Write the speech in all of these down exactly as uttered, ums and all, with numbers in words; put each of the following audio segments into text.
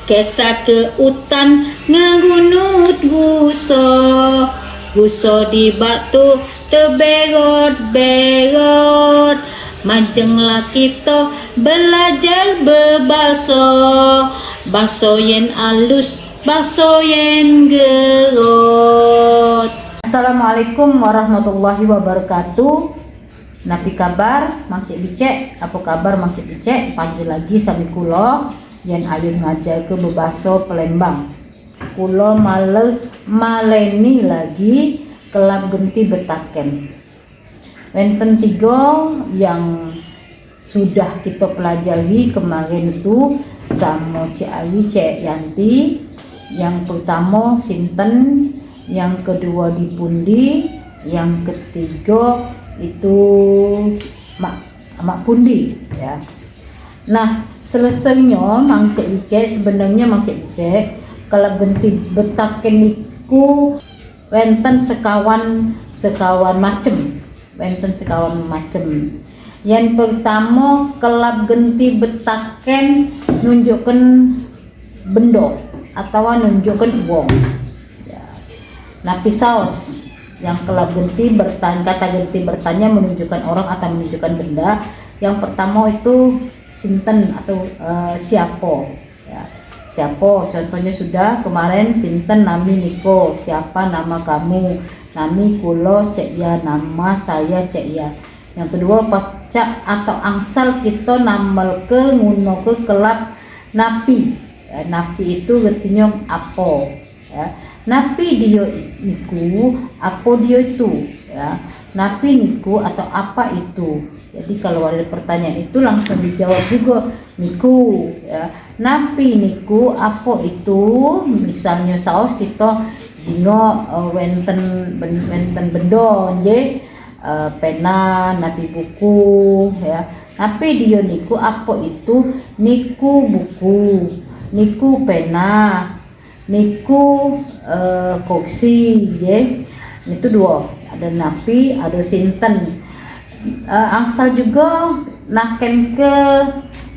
Kesah ke utan ngerunut guso, guso di batu teberot-berot. Majenglah kito belajar bebaso, baso yen alus, baso yen gerot. Assalamualaikum warahmatullahi wabarakatuh. Napi kabar, Mang Cek Bicek? Apo kabar, Mang Cek Bicek? Pagi lagi sami kulo, Yen Ayun ngajar ke bebaso Palembang. Kulo male-, maleni lagi kelab genti betaken. Wenten tigo yang sudah kito pelajari kemaren tu samo Cek Ayu, Cek Yanti. Yang pertamo sinten, yang keduo di pundi, yang ketigo itu mak, mak pundi, ya. Nah, selesainyo Mang Cek Bicek, sebenernyo Mang Cek Bicek, kelab genti betaken niku wenten sekawan, sekawan macem. Wenten sekawan macem. Yang pertamo, kelab genti betaken nunjukken bendo atawa nunjukken wong. Ya. Napi saos yang kelab genti bertan-, kata genti bertanya menunjukkan orang atau menunjukkan benda. Yang pertamo itu sinten atau, eh, siapo. Ya. Siapo? Contohnyo sudah kemaren, sinten nami niko, siapa nama kamu, nami kulo Cek Ia, nama saya Cek Ia. Yang keduo, pacak atau angsal kito namelke ngunoke kelab napi. Ya, napi itu retinyo apo. Ya. Napi dio niku, apo dio itu. Ya. Napi niku atau apa itu. Jadi, kalau ado pertanyaan itu langsung dijawab jugo niku, ya. Napi niku, apo itu. Misalnyo saos kito jingok, eh, wenten ben-, wenten bendo, nggih. Eh, pena, napi buku, ya. Napi dio niku, apo itu. Niku buku, niku pena, niku, eh, kursi, nggih. Itu duo, ado napi, ado sinten. Eh, angsal jugo nakenke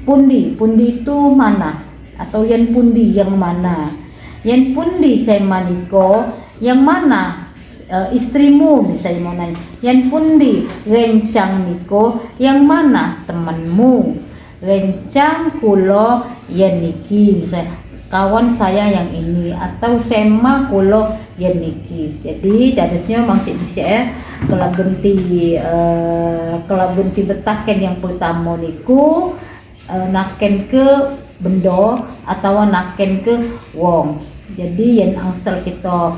pundi. Pundi itu mana? Atau yen pundi, yang mana? Yen pundi Sema niko, yang mana, eh, istrimu, misalnyo mau nanya. Yen pundi Rencang niko, yang mana temanmu? Rencang kulo yen niki, misalnyo, kawan saya yang ini, atau Sema kulo yen niki. Jadi, dadosnyo Mang Cek Bicek, eh, kelab genti, eh, kelab genti betaken yang pertamo niku, eh, nakenke bendo atawa nakenke wong. Jadi, yen angsal kito,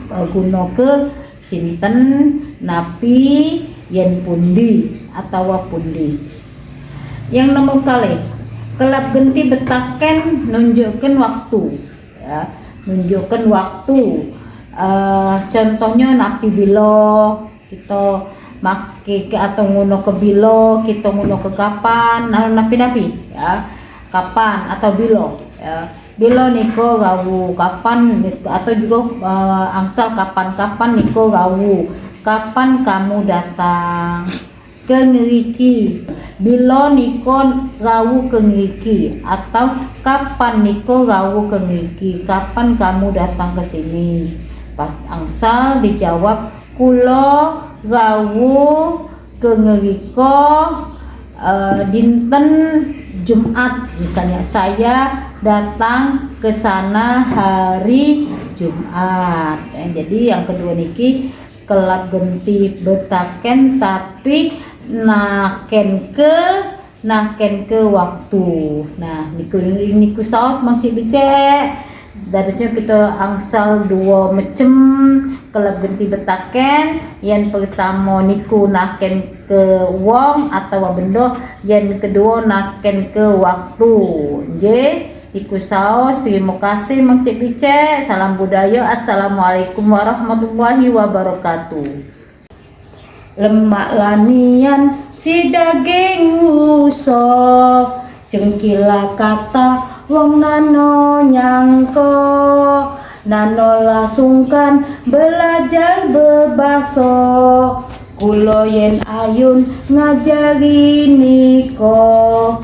eh, gunoke sinten, napi, yen pundi, atawa pundi. Yang nomor kali, kelab genti betaken nunjukken waktu. Ya, nunjukken waktu. Eh, contohnyo, napi, bilo, kito make ke atau ngunoke bilo, kito ngunoke kapan, nah, napi-napi, ya. Kapan atau bilo, ya. Bilo niko rawu, kapan niko, atau jugo, eh, angsal kapan, kapan niko rawu, kapan kamu datang ke ngeriki, bilo niko rawu ke ngeriki, atau kapan niko rawu ke ngeriki, kapan kamu datang ke sini. Pas angsal dijawab, kulo rawu ke ngeriko, eh, dinten Jumat, misalnyo, saya datang ke sana hari Jumat. Eh, jadi yang keduo niki kelab genti betaken, tapi nakenke, nakenke waktu. Nah, niku, niku saos Mang Cek Bicek. Dadosnyo kito angsal duo macem kelab genti betaken. Yang pertamo niku nakenke wong atawa bendo, yang keduo nakenke waktu. Nggih, iku saos. Terima kasih Mang Cek Bicek. Salam budaya. Assalamualaikum warahmatullahi wabarakatuh. Lemak lanian si daging ruso, cengkila kata wong nano nyangko, nano lah sungkan belajar bebaso. Kulo yen Ayun ngajari niko,